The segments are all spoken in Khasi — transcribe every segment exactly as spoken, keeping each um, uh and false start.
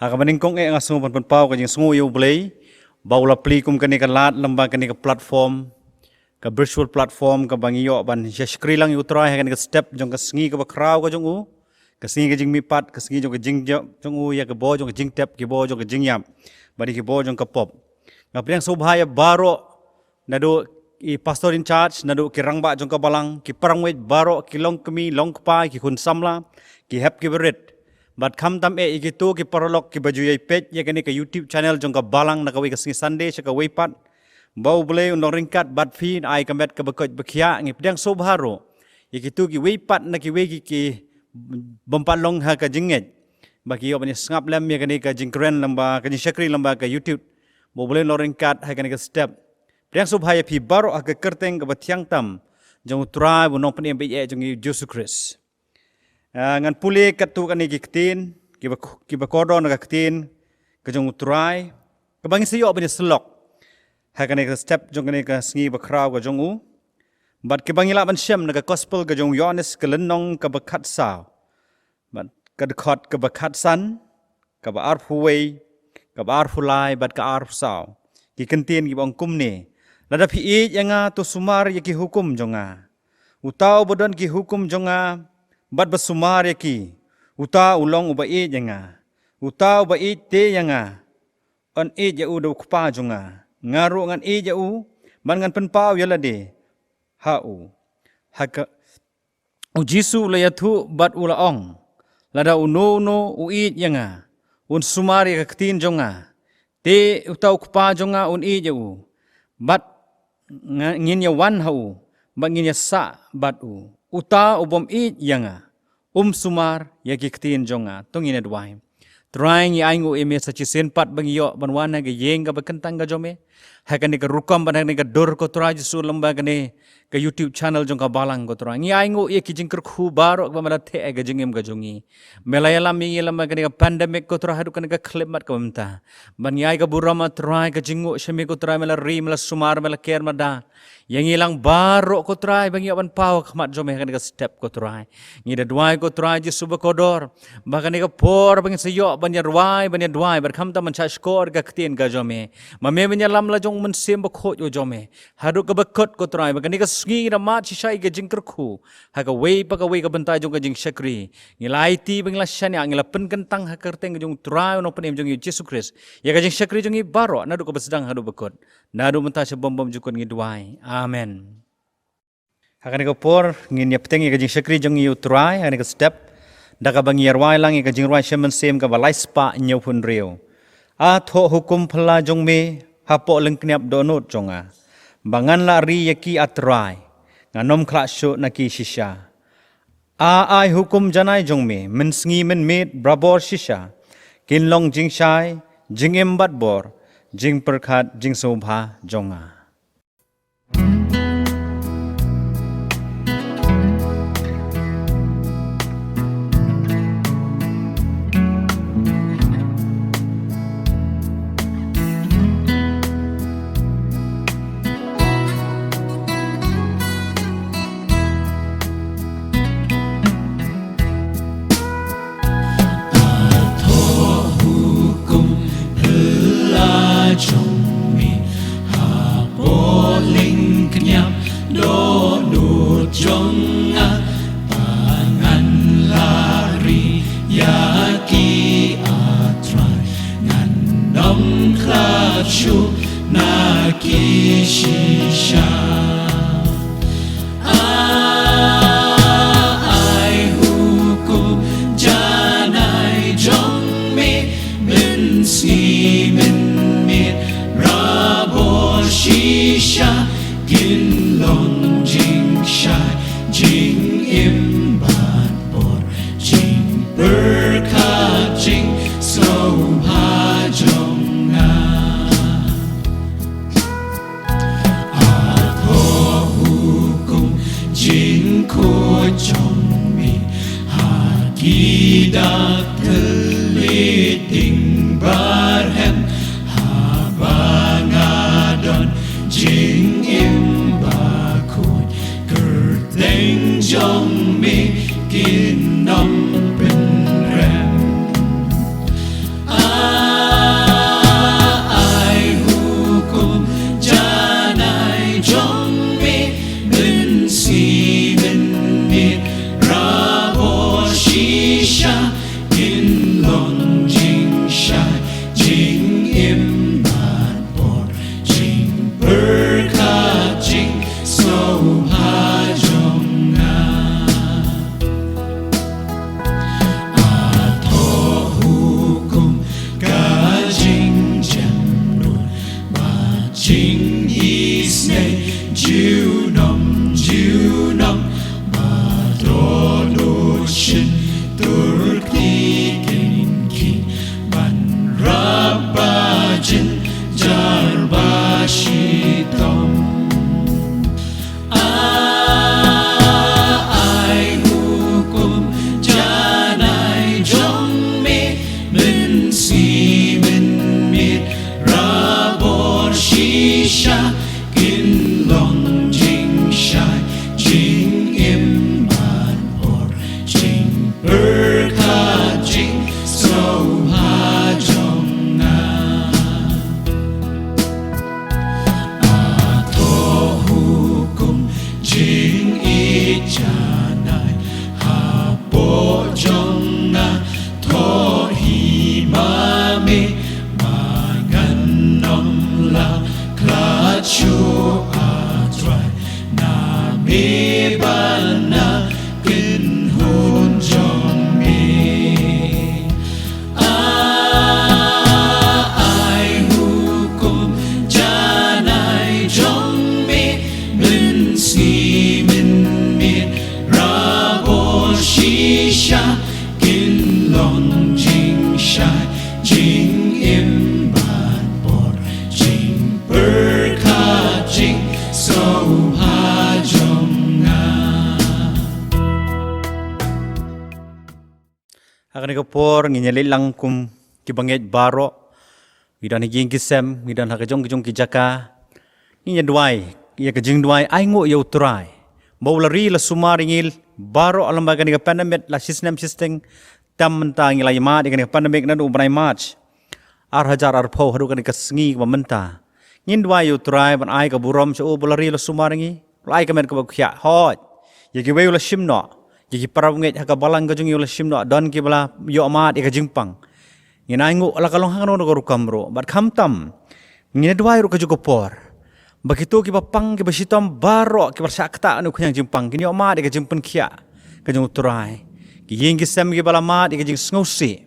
Ha kaba nyngkong eh nga sngew ban pynpaw ka jingsngew ïa U Blei ba u la plie kum kane ka lad lem bad kane ka platform, ka virtual platform kaba ngi ïoh ban ïa shakri lang ïa U Trai ha kane ka step jong ka sngi kaba khraw ka jong u, ka sngi ka jingmihpat, ka sngi jong ka jingjop jong u ïa ka bor jong ka jingtep, ki bor jong ka jingïap bad ki bor jong ka pop. Nga pdiang sngewbha ïa baroh, naduh i pastor in charge, naduh ki rangbah jong ka balang, ki parangwit baroh, ki longkmie longkpa, ki khun samla, ki hep ki barit. Bad khamtam eh ïa kito ki paralok kiba ju ïai peit ïa kane ka YouTube channel jong ka balang na kawei ka sngi Sunday sha kawei pat. Ba U Blei un long ryngkat bad phi, ai ka met kaba koit ba khiah. Ngi pdiang sngewbha ruh ïa kito kiwei pat na kiwei ki, ki bym pat long ha ka jingngeit ba ki ïoh ban ïa sngap lem ïa kane ka jingkren lem bad ka jingshakri lem bad ka YouTube. Ba U Blei un long ryngkat ha kane ka step. Pdiang sngewbha ïa phi baroh ha ka kyrteng kaba thiang tam jong U Trai bad U Nongpynim ba ïeit jong ngi U Jisu Khrist. Ah, ngan pule katto katne ki ktien kiba, kiba kordor na ka ktien ka jong U Trai kaba ngi sa ïoh ban ïa syllok ha kane ka step jong kane ka sngi ba khraw ka jong u. Bad kiba ngi lah ban shem na ka gospel ka jong u Ïoannis ka lynnong kaba khatsaw, bad ka dkhot kaba khatsan, kaba arphew wei, kaba arphew lai bad ka arphew saw. Ki kyntien kiba ong kumne: Lada phi ïeit ïa nga, to sumar ïa ki hukum jong nga. Uta uba don ki hukum jong nga bad ba sumar ïa ki, uta u long uba ïeit ïa nga. Uta uba ïeit te ïa nga, yn ïeit ïa u da u Kpa jong nga. Nga ruh ngan ïeit ïa u bad ngan pynpaw ïa lade ha u. Ha ka U Jisu u la ïathuh bad u la ong: Lada uno uno u ïeit ïa nga, un sumar ïa ka ktien jong nga. Te uta u Kpa jong nga un ïeit ïa u, bad nga, ngin ïa wan ha u bad ngin ïa sah bad u. Uta u bym ïeit ïa nga, um sumar ïa ki ktien jong nga. To ngin ïa duwai. Trai, ngi ainguh ïa me sa shisien pat ba ngi ïoh ban wan ha ka ïing kaba kyntang ka jong me, ha kane ka rukom bad ha kane ka dur, ko Trai Jisu, lem bad kane ka YouTube channel jong ka balang, ko Trai. Ngi ainguh ïa ki jingkyrkhu baroh kaba me la theh ha ka jingim ka jong ngi. Me la ïalam ïa ngi lem bad kane ka pandemic, ko Trai, haduh kane ka khyllipmat kaba mynta. Bad ngi ai ka burom, ah Trai, ka jingnguh sha me, ko Trai, me la ri, me la sumar, me la ker, me la da ïa ngi lang baroh, ko Trai, ba ngi ïoh ban paw ha khmat jong me ha kane ka step, ko Trai. Ngi da duwai, ko Trai Jisu ba kordor, ba kane ka por ba ngin sa ïoh ban ïa rwai, ban ïa duwai, bad khamtam ban shah shkor ka ktien ka jong me, ma me ban ïalam la jong u Mynsiem Bakhuid u jong me. Haduh kaba kut, ko Trai, ba kane ka sngi ngi da mad shisha ïa ka jingkyrkhu ha kawei pa kawei ka bynta jong ka jingshakri. Ngi la aiti bad ngi la shaniah, ngi la pynkyntang ha ka kyrteng ka jong U Trai U Nongpynim jong ngi U Jisu Khrist ïa ka jingshakri jong ngi baroh, naduh kaba sdang haduh ba kut, naduh mynta sha bym bymjukut, ngi duwai. Amen. Ha kane ka por ngin ïa bteng ïa ka jingshakri jong ngi ïa U Trai ha kane ka step da kaba ngi ïa rwai lang ïa ka jingrwai Shem Mynsiem kaba lai spah hynñiewphew hynriew. A thoh hukum phylla jong me hapoh lyngkniap dohnud jong nga, ba ngan lah ri ïa ki, ah Trai, ngan ym khlad shuh na ki shisha. A ai hukum janai jong me mynsngi mynmiet barabor shisha, kin long jingshai, jingim bad bor, jingpyrkhat jingsngewbha jong nga. Thoh hukum phylla jong me hapoh lyngkniap dohnud jong nga, ba ngan lah ri ïa ki, ah Trai, ngan ym khlad shuh na ki shisha. A ai hukum janai jong me mynsngi mynmiet barabor shisha, kin long jingshai, jingim bad bor, jingpyrkhat jingsngewbha jong nga. A thoh hukum jingkhuid jong me ha ki dak thylliej ding barhem, haba nga don jingim bakhuid, kyrteng jong me kin ym pynrem. A Jingisynei junom junom, ba dohnud shyntur kti kynki ban rap ba jynjar ba shitom. A ai hukum janai jong me, mynsiem mynmiet rabor shisha, kin long jingshai jingim bad bor, jingpyrkhat jingsngewbha jong nga. A thoh hukum jingïeit janai hapoh jong nga, thoh hi ma me, ba ngan ym lah khlad shuh, A Trai, na me bad na kynhun jong me. A ai hukum janai jong me, mynsiem mynmiet rabor shisha, kin long jingshai jingim bad bor, jingpyrkhat jingsngewbha jong nga. Ha kane ka por ngin ïa leit lang kum ki bangeit baroh. Ngi don ha ki ïing ki sem, ngi don ha ka jong ka jong ki jaka. Ngin ïa duwai, ïa ka jingduwai, ainguh ïa U Trai ba u la ri la sumar ïa ngi baroh lem bad kane ka pandemic la shisnem shiteng. Tam mynta ngi la ïa mad ïa kane ka pandemic naduh u bnai March ar hajar arphew haduh kane ka sngi kaba mynta. Ngin duwai ïa U Trai ban ai ka burom sha u ba u la ri la sumar ïa ngi. U la ai ka met kaba khiah, hooid. Ïa kiwei u la shim noh. Ïa ki para bangeit ha ka balang ka jong ngi u la shim noh, don kiba la ïoh mad ïa ka jingpang. Ngin ainguh la ka long hangno hangno ka rukom ruh. Bad khamtam, ngin ïa duwai ruh ka jong ka por ba kito kiba pang, kiba shitom baroh, kiba shah ktah ha une u khñiang jingpang, kin ïoh mad ïa ka jingpynkhiah ka jong U Trai. Ki ïing ki sem kiba la mad ïa ka jingsngewsih,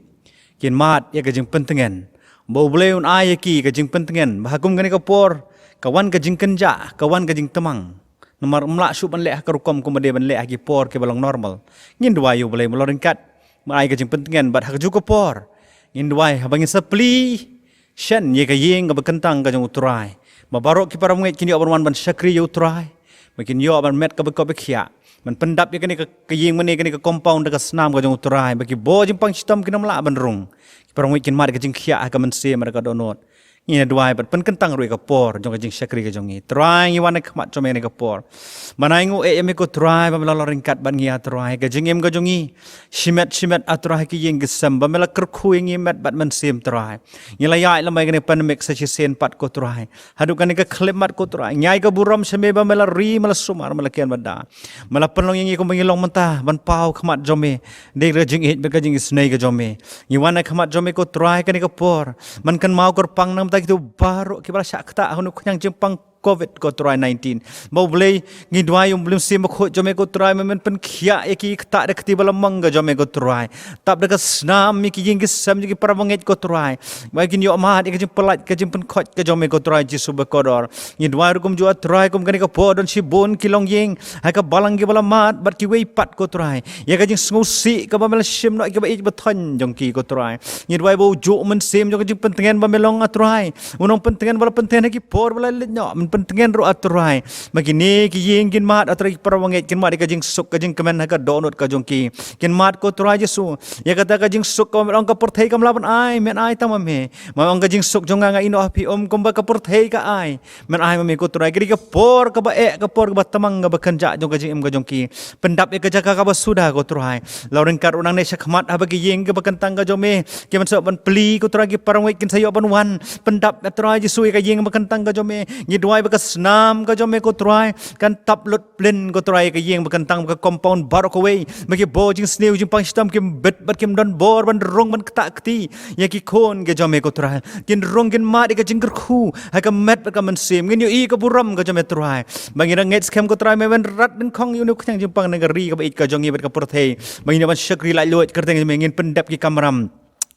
kin mad ïa ka jingpyntngen. Ba U Blei un ai ïa ki ka jingpyntngen ba ha kum kane ka por ka wan ka jingkynjah, ka wan ka jingtmang. Namar ym lah shuh ban leh ha ka rukom kumba dei ban leh ha ki por kiba long normal. Ngin duwai ïa U Blei ba la ryngkat, ba ai ka jingpyntngen, bad ha ka jong ka por ngin duwai haba ngin sa plie shen ïa ka ïing kaba kyntang ka jong U Trai, ba baroh ki para bangeit kin ïoh ban wan ban shakri ïa U Trai, ba kin ïoh ban met kaba, kaba khiah, ban pyndap ïa kane ka, ka ïing mane kane ka compound da ka snam ka jong U Trai, ba ki bor jingpang shitom kin ym lah ban rung. Ki para bangeit kin mad ka jingkhiah ha ka mynsiem bad ka dohnud. Ngin ïa duwai bad pynkyntang ruh ïa ka por jong ka jingshakri ka jong ngi. Trai, ngi wan ha khmat jong me ha kane ka por ban ainguh eh ïa me ko Trai ba me la long ryngkat bad ngi, A Trai, ha ka jingim ka jong ngi. Shimet shimet, A Trai, ha ki ïing ki sem ba me la kyrkhu ïa ngi met bad mynsiem, Trai. Ngi la ïaid lem bad kane ka pandemic sa shisien pat ko Trai. Haduh kane ka khyllipmat ko Trai, ngi ai ka burom sha me ba me la ri, me la sumar, me la kian bad da. Me la pynlong ïa ngi kumba ngi long mynta ban paw khmat jong me da ka jingïeit bad ka jingisynei ka jong me. Ngi wan ha khmat jong me ko Trai ha kane ka por ban kynmaw kyrpang na ka bynta kito baroh kiba la shah ktah ha une u khñiang jingpang covid ko Trai nineteen. Ba U Blei, ngi duwai ïa U Blei Mynsiem Bakhuid jong me ko Trai, me men pynkhiah ïa ki, ktah da ka kti ba la mang ka jong me ko Trai. Tap da ka snam ïa ki ïing ki sem jong ki para bangeit ko Trai, ba kin ïoh mad ïa ka jingpyllait, ka jingpynkhuid ka jong me ko Trai Jisu bakordor. Ngi duwai ruh kumjuh, A Trai, kum kane ka por don shibun ki longïing ha ka balang kiba la mad bad kiwei pat ko Trai, ïa ka jingsngewsih kaba me la shim noh ïa kiba ïeit ba thoiñ jong ki ko Trai. Ngi duwai ba u juh mynsiem jong ka jingpyntngen ba me long, A Trai, un ym pyntngen ba la pyntngen ha ki por ba la leit noh, men pyntngen ruh, A Trai, ba kine ki ïing kin mad, A Trai, ki para bangeit kin mad ïa ka jingsuk ka jingkmen ha ka dohnud ka jong ki. Kin mad ko Trai Jisu ïa kata ka jingsuk kaba me long ka pyrthei kam lah ban ai, men ai tang ma me. Me ong ka jingsuk jong nga nga ïehnoh ha phi, ym kumba ka pyrthei ka ai. Men ai ma me ko Trai, kane ka por kaba eh, ka por kaba tmang, kaba kynjah jong ka jingim ka jong ki. Pyndap ïa ka jaka kaba suda ko Trai. La ryngkat ruh nangne sha khmat haba ki ïing kiba kyntang ka jong me kin sa ïoh ban plie ko Trai, ki para bangeit kin sa ïoh ban wan. Pyndap, A Trai Jisu, ïa ka ïing ba kyntang ka jong me. Ngi duwai ba ka snam ka jong me ko Trai kan tap lut plin ko Trai ïa ka ïing ba kyntang, ka compound baroh kawei. Ba ki bor jingsniew jingpang shitom kim bit bad kim don bor ban rung ban ktah kti ïa ki khun ka jong me ko Trai. Kin rung kin mad ïa ka jingkyrkhu ha ka met bad ka mynsiem. Ngin ïohi ïa ka burom ka jong me Trai. Ba ngi dang ngeit skhem ko Trai, me men rat dyngkhong ïa une u khñiang jingpang na ka ri kaba ïeit ka jong ngi bad ka pyrthei. Ba ngin ïoh ban shakri laitluid kyrteng jong me, ngin pyndep ki kamram.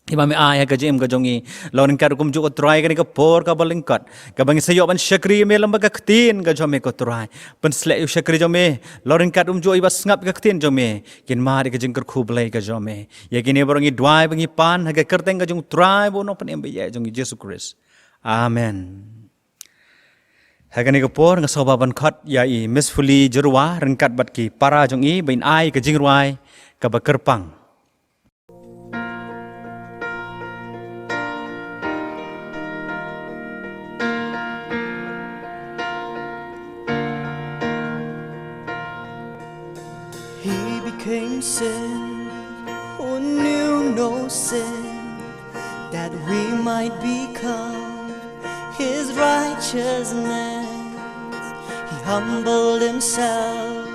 Iba me ai ha ka jingim ka jong ngi. Lor ryngkat kumjuh ko Trai kane ka por kaba lyngkot, kaba ngi sa ïoh ban shakri ïa me lem bad ka ktien ka jong me ko Trai. Pynsleh ïa u shakri jong me. Lor ryngkat kumjuh iba sngap ïa ka ktien jong me kin mad ïa ka jingkyrkhu Blei ka jong me. Ïa kine baroh ngi duwai ba ngi pan ha ka kyrteng ka jong u Trai bad u Nongpynim ba ïeit jong ngi Jisu Khrist. Amen. Ha kane ka por nga sngewbha ban khot ïa i Miss Fuli Jyrwa ryngkat bad ki para jong i ba in ai ka jingrwai kaba kyrpang. He became sin who knew no sin, that we might become his righteousness. He humbled himself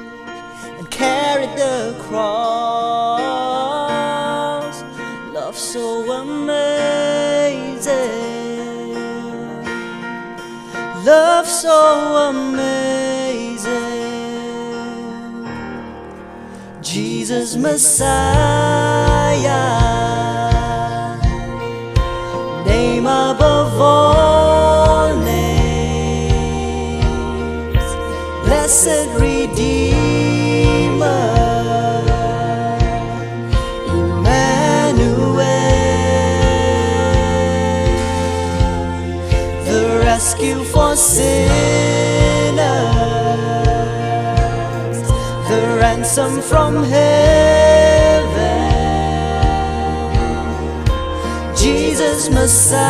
and carried the cross. Love so amazing, love so amazing. Jesus Messiah, name above all names, blessed Redeemer, Emmanuel, the rescue for sinners, the ransom from heaven, Jesus Messiah,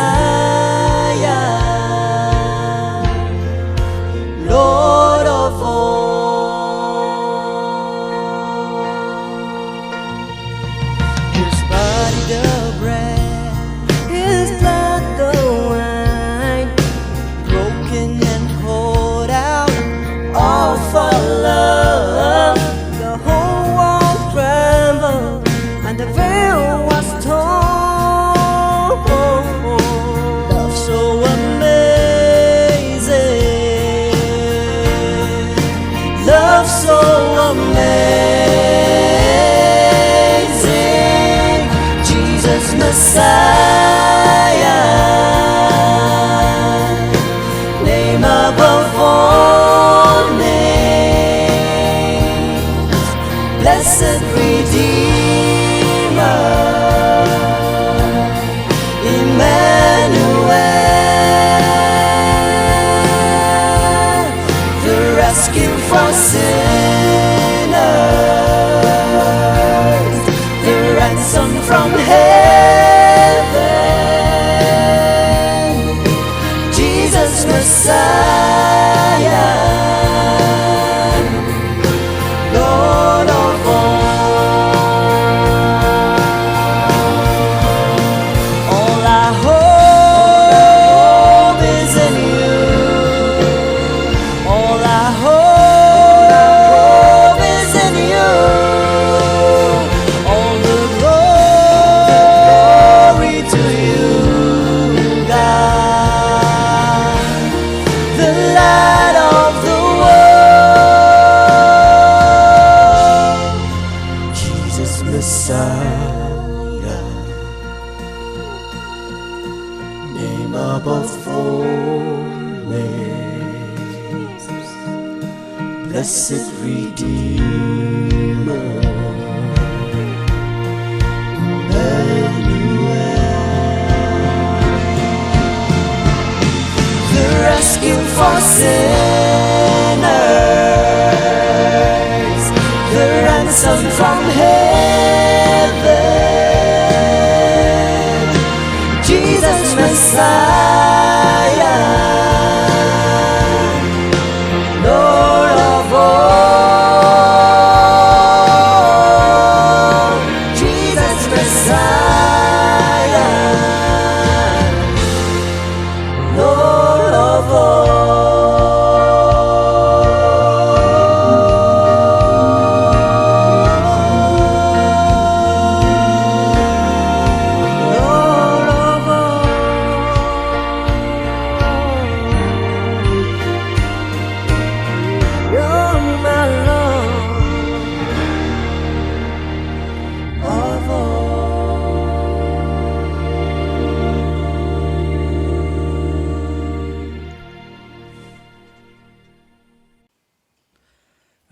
Lord of all. His body the bread, his blood the wine, broken and poured out, all for love. The whole world trembled and the veil was torn. Love so amazing, love so amazing, Jesus Messiah, name above all names, blessed Redeemer, Emmanuel, the rescue for sinners, the ransom from heaven, Jesus Messiah, Lord of all. All our hope is in you. All our hope is in you. All the glory to you, God, the light of the world, Jesus Messiah, name above all names, blessed Redeemer, Emmanuel, the rescue for sinners, the ransom from heaven, Jesus Messiah, Lord of all, Jesus Messiah, Lord of all.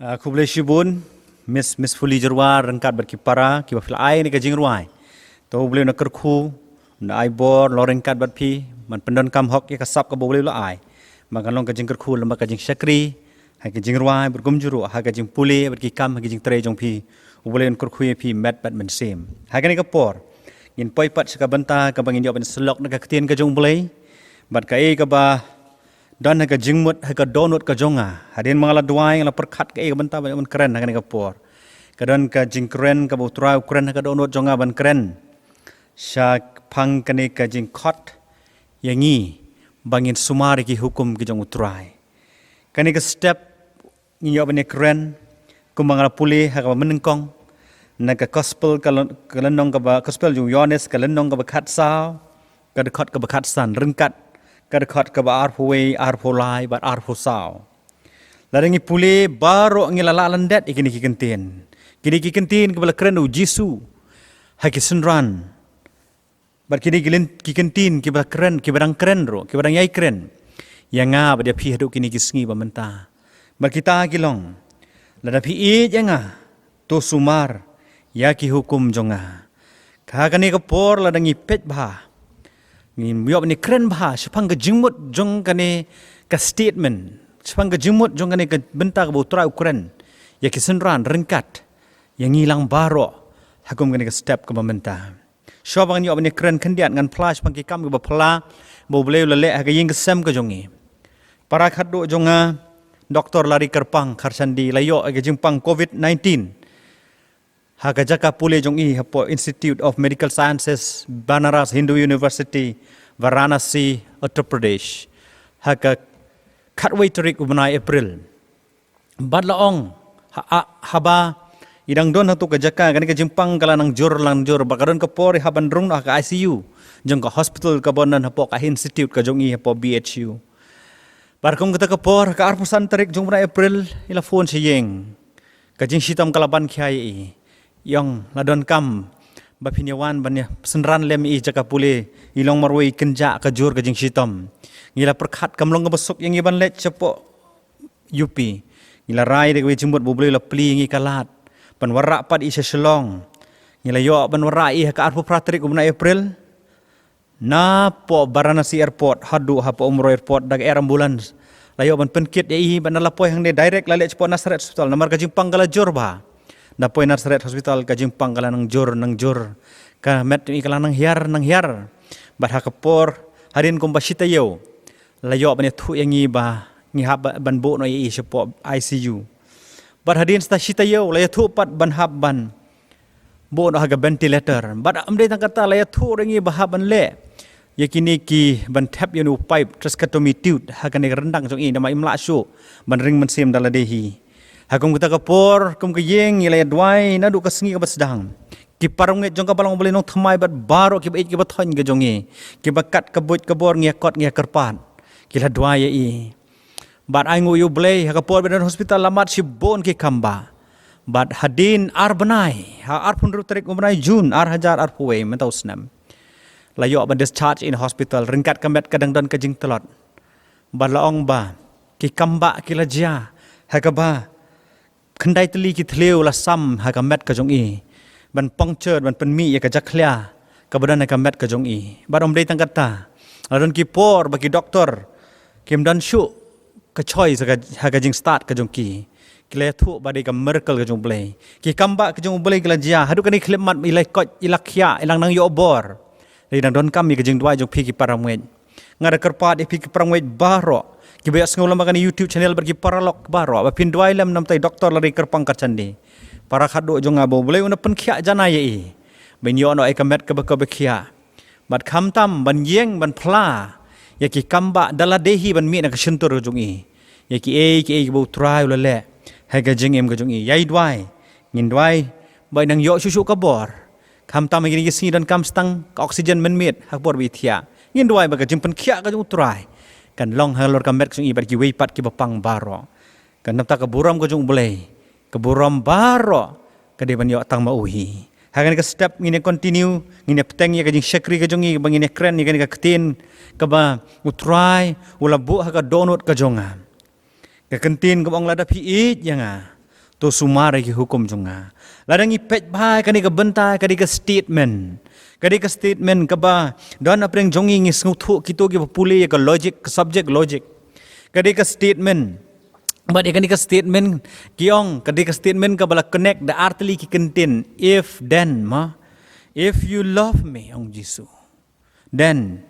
Ah, khublei shibun, Miss, Miss Fuli Jyrwa, ryngkat bad ki para, ki ba phi la ai ïa kane ka jingrwai. To U Blei un kyrkhu, un ai bor, long ryngkat bad phi, ban pyndonkam hok ïa ka sap kaba U Blei u la ai. Ba kan long ka jingkyrkhu, lem bad ka jingshakri, ha ka jingrwai, bad kumjuh ruh, ha ka jingpule, bad ki kam, ha ka jingtrei jong phi. U Blei un kyrkhu ïa phi, met bad mynsiem. Ha kane ka por, ngin poi pat sha ka bynta, kaba ngin ïoh ban sylloh na ka ktien ka jong U Blei. Bad kaei kaba don ha ka jingmut, ha ka dohnud ka jong nga. Hadien ba nga la duwai, nga la pyrkhat kaei ka bynta ban kren ha kane ka por. Ka don ka jingkren, kaba U Trai u kren ha ka dohnud jong nga ban kren. Shaphang kane ka jingkhot ïa ngi, ba ngin sumar ïa ki hukum ki jong U Trai. Kane ka step, ngin ïoh ban ïakren, kumba nga la pule ha kaba mynnyngkong, na ka gospel ka lyn-, ka lynnong kaba, gospel jong u Ïoannis ka lynnong kaba khatsaw, ka dkhot kaba khatsan, ryngkat, ka dkhot kaba arphew wei, arphew lai, bad arphew saw. Lada ngi pule baroh ngi la lah lyndet ïa kine ki kyntien. Kine ki kyntien kiba la kren u Jisu, ha ki synran. Bad kine ki lyn-, ki kyntien kiba kren, kiba dang kren ruh, kiba dang ïai kren. Ïa nga bad ïa phi haduh kine ki sngi ba mynta. Bad kita ki long. Lada phi ïeit ïa nga, to sumar ïa ki hukum jong nga. Ha kane ka por lada ngi peit bha, ngi ïoh ban ïakren bha shaphang ka jingmut jong kane ka statement, shaphang ka jingmut jong kane ka bynta kaba U Trai u kren ïa ki synran ryngkat ïa ngi lang baroh ha kum kane ka step kaba mynta. Shuwa ba ngan ïoh ban ïakren khyndiat, ngan phla shaphang ki kam kiba phylla ba U Blei u la leh ha ka ïing ka sem ka jong ngi. Para khatduh jong nga, Doktor Larry Kyrpang Kharshandi, la ïoh ïa ka jingpang covid nineteen ha ka jaka pule jong i hapoh Institute of Medical Sciences, Banaras Hindu University, Varanasi, Uttar Pradesh, ha ka khatwei tarik u bnai April. Bad la ong, ha, ha, haba i dang don hato ka jaka, kane ka jingpang ka la nang jur, la nang jur, ba ka don ka por i hap ban rung noh ha ka I C U jong ka hospital kaba don hapoh ka institute ka jong i hapoh B H U. Bad kum kata ka por, ka arphew san tarik jong u bnai April, i la phone sha ïing. Ka jingshitom ka la ban khia ïa i. I ong, la donkam ba phin ïa wan ban ïa synran lem ïa i jaka pule, i long marwei kynjah ka jur ka jingshitom. Ngi la pyrkhat kam long kaba suk ïa ngi ban leit shapoh U P. Ngi la rai da kawei ka jingmut ba U Blei u la plie ïa ngi ka lad ban wanrah pat ïa i sha Shillong. Ngi la ïoh ban wanrah ïa i ha ka arphew phra tarik u bnai April. Napoh Varanasi Airport haduh hapoh Umroi Airport da ka air ambulance. La ïoh ban pynkit ïa i, bad na la poi hangne direct la leit shapoh Nazareth Hospital. Namar ka jingpang ka la jur bha. Na poi Nazareth Hospital ka jingpang ka la nang jur, nang jur. Ka met i ka la nang hiar, nang hiar. Bad ha ka por, hadien kumba shi taïew, la ïoh ban ïathuh ïa ngi ba ngi hap ba-, ban buh noh ïa i shapoh I C U. Bad hadien sa shi taïew, la ïathuh pat ban hap ban buh noh ha ka ventilator. Bad ym dei tang kata, la ïathuh ruh ïa ngi ba hap ban leh ïa kine ki ban thep ïa u pipe tracheotomy tube ha kane ka ryndang jong i, namar im lah shuh ban ring mynsiem da lade hi. Ha kum kata ka por, kum ka ïing, ngi la ïa duwai naduh ka sngi kaba sdang. Ki para ngeit jong ka Balang U Blei Nongthymmai bad baroh kiba ïeit kiba thoiñ ka jong i, kiba kat ka buit ka bor, ngi ïa kot ngi ïa kyrpad, ki la duwai ïa i. Bad ai nguh ïa U Blei, ha ka por ba i don hospital la mad shibun ki kam ba. Bad hadien ar bnai, ha arphew hynriew tarik u bnai June, ar hajar arphew wei, mynta u snem, la ïoh ban discharge ïa i na hospital, ryngkat ka met ka dang don ka jingtlot. Bad la ong ba ki kam ba ki la jia ha kaba khyndai tylli ki thliew la sam ha ka met ka jong i, ban puncture, ban pynmih ïa ka jakhlia kaba don ha ka met ka jong i. Bad ym dei tang kata, la don ki por ba ki doktor kim don shuh ka choice ha ka, ha ka jingstad ka jong ki. Ki la ïathuh ba dei ka miracle ka jong U Blei. Ki kam ba ka jong U Blei ki la jia, haduh kane ka khyllipmat i la koit, i la khiah, i la nang ïoh bor. Dei nang donkam ïa ka jingduwai jong phi ki para ngeit. Nga da kyrpad ïa phi ki para ngeit baroh, kiba ïohsngew lyngba kane YouTube channel bad ki paralok baroh, ba phin duwai lem namar i Doktor Larry Kyrpang Kharshandi. Para khatduh jong nga, ba U Blei un pynkhiah janai ïa i, ban ïoh noh ïa ka met kaba, kaba khiah. Bad khamtam ban ïeng ban phla ïa ki kam ba da lade hi ban mih na ka shyntur ka jong i, ïa kiei kiei kiba U Trai u la leh ha ka jingim ka jong i. Ïai duwai, ngin duwai ba i nang ïoh shuh shuh ka bor. Khamtam ha kine ki sngi donkam tang ka oxygen mynmiet ha ka por ba i thiah. Ngin duwai ba ka jingpynkhiah ka jong U Trai kan long halor ka met ka jong i bad kiwei pat kiba pang baroh. Kan nangta ka burom ka jong U Blei, ka burom baroh ka dei ban ïoh tang ma u hi. Ha kane ka step ngin ïa continue, ngin ïa bteng ïa ka jingshakri ka jong i, ba ngin ïa kren ïa kane ka ktien kaba U Trai u la buh ha ka dohnud ka jong nga. Ka ktien kaba ong, lada phi ïeit ïa nga, to sumar ïa ki hukum jong nga. Lada ngi peit bha ïa kane ka bynta, ka dei ka statement. Ka dei ka statement kaba don ha pdeng jong ngi, ngi sngewthuh kito kiba pule ïa ka logic, ka subject logic. Ka dei ka statement. Bad ïa kane ka statement ki ong, ka dei ka statement kaba la connect da artylli ki kyntien. If then, ma. If you love me, ong Jisu, then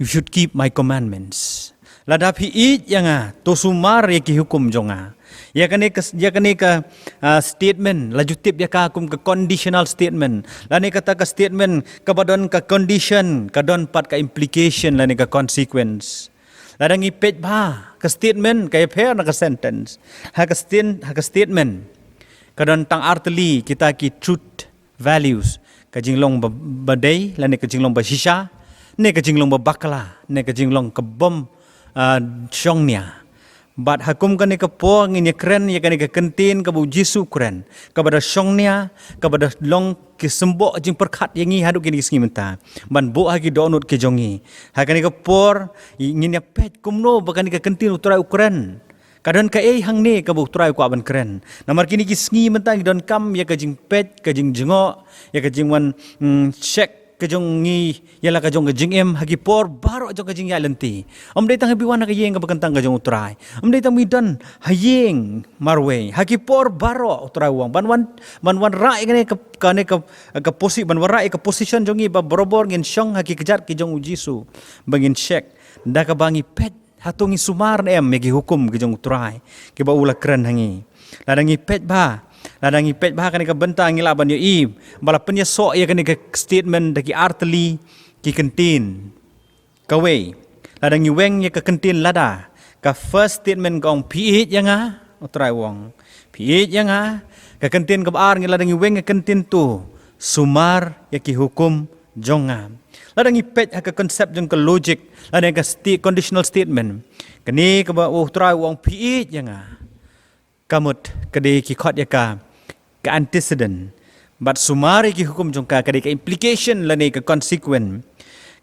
you should keep my commandments. Lada phi ïeit ïa nga, to sumar ïa ki hukum jong nga. Ïa kane ka, ïa kane ka, ah, statement, la ju tip ïa ka kum ka conditional statement. Lane kata ka statement kaba don ka condition, ka don pat ka implication, lane ka consequence. Lada ngi peit bha ka statement, ka ïapher na ka sentence. Ha ka stain-, ha ka statement ka don tang artylli kita ki truth, values, ka jinglong ba, ba dei, lane ka jinglong ba shisha, ne ka jinglong ba bakla, ne ka jinglong ka bym, ah, shongnia. Bad ha kum kane ka por ngin ïa kren ïa kane ka kyntien kaba u Jisu u kren, kaba da shongnia, kaba da long ki symboh jingpyrkhat ïa ngi haduh kine ki sngi mynta, ban buh ha ki dohnud ki jong ngi. Ha kane ka por ngin ïa peit kumno ba kane ka kyntien u Trai u kren. Ka don kaei hangne kaba u Trai u kwah ban kren? Namar kine ki sngi mynta ngi donkam ïa ka jingpeit, ka jingjngoh, ïa ka jingwan, mm, check ka jong ngi ïa la ka jong ka jingim ha ki por baroh jong ka jingïaid lynti. Ym dei tang haba wan ha ka ïing kaba kyntang ka jong u Trai. Ym dei tang ba don ha ïing marwei. Ha ki por baroh u Trai u ong ban wan, ban wanrah ïa kane ka, kane ka, ka posi-, ban wanrah ïa ka position jong ngi ba barabor ngin shong ha ki kjat ki jong u Jisu, ba ngin check da kaba ngi peit hato ngi sumar ne em ïa ki hukum ki jong u Trai kiba u la kren ha ngi. Lada ngi peit bha, lada ngi peit bha kane ka bynta, ngi lah ban ïohi ba la pynïasoh ïa kane ka statement da ki artylli ki kyntien. Kawei, lada ngi weng ïa ka kyntien lada, ka first statement ka ong, phi ïeit ïa nga, u Trai u ong, phi ïeit ïa nga. Ka kyntien kaba ar, ngi, lada ngi weng ïa ka kyntien to, sumar ïa ki hukum jong nga. Lada ngi peit ha ka concept jong ka logic, lada ka sta-, conditional statement, kane kaba u Trai u ong phi ïeit ïa nga, ka mut ka dei ki khot ïa ka, ka antecedent. Bad sumar ïa ki hukum jong ka, ka dei ka implication lane ka consequence.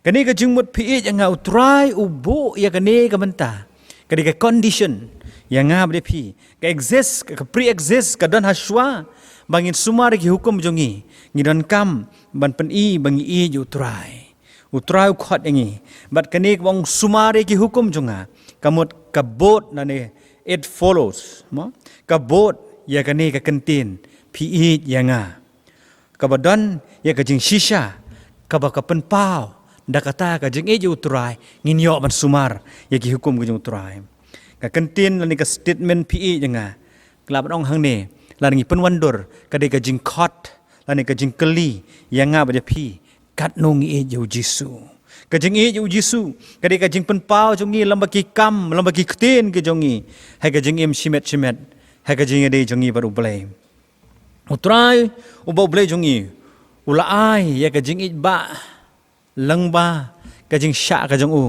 Kane ka jingmut phi ïeit ïa nga, u Trai u buh ïa kane ka bynta, ka dei ka condition ïa nga bad ïa phi. Ka exist, ka pre-exist, ka don ha shuwa ba ngin sumar ïa ki hukum jong ngi. Ngi donkam ban pyni ba ngi ïeit ïa u Trai. U Trai u khot ïa ngi. Bad kane kaba ong sumar ïa ki hukum jong nga, ka mut ka bud lane it follows, mo? Ka bud ïa kane ka kyntien phi ïeit ïa nga, kaba don ïa ka jingshisha kaba ka pynpaw da kata ka jingïeit ïa u Trai, ngin ïoh ban sumar ïa ki hukum ki jong u Trai. Ka kyntien lane ka statement phi ïeit ïa nga, ka lah ban ong hangne, lada ngi pynwandur, ka dei ka jingkhot lane ka jingkylli ïa nga bad ïa phi, katno ngi ïeit ïa u Jisu. Ka jingïeit ïa u Jisu ka dei ka jingpynpaw jong ngi lyngba ki kam, lyngba ki ktien ki jong ngi, ha ka jingim shimet shimet, ha ka jingïadei jong ngi bad U Blei. U Trai uba U Blei jong ngi u la ai ïa ka jingïeit ba lyngba ka jingshah ka jong u